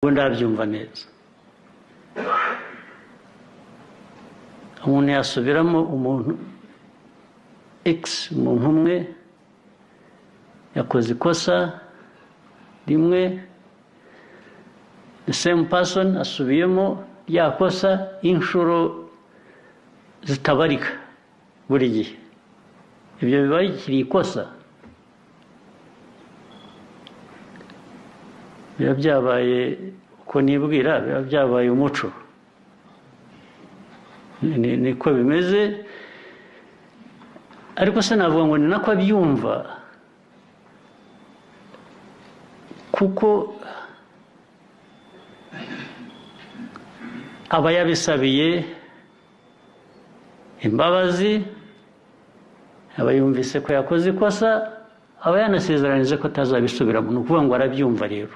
Ndabyumva neza. Umuntu yasubiramo umuntu X, umuntu umwe yakoze ikosa rimwe, the same person asubiyemo rya kosa inshuro zitabarika buri gihe, ibyo biba bikiri ikosa, biba byabaye uko nibwira, biba byabaye umuco, niko bimeze. Ariko se navuga ngo ni nako abyumva, kuko aba yabisabiye imbabazi, aba yumvise ko yakoze ikosa, aba yanasezeranyije ko atazabisubiramo. Ni ukuvuga ngo arabyumva rero.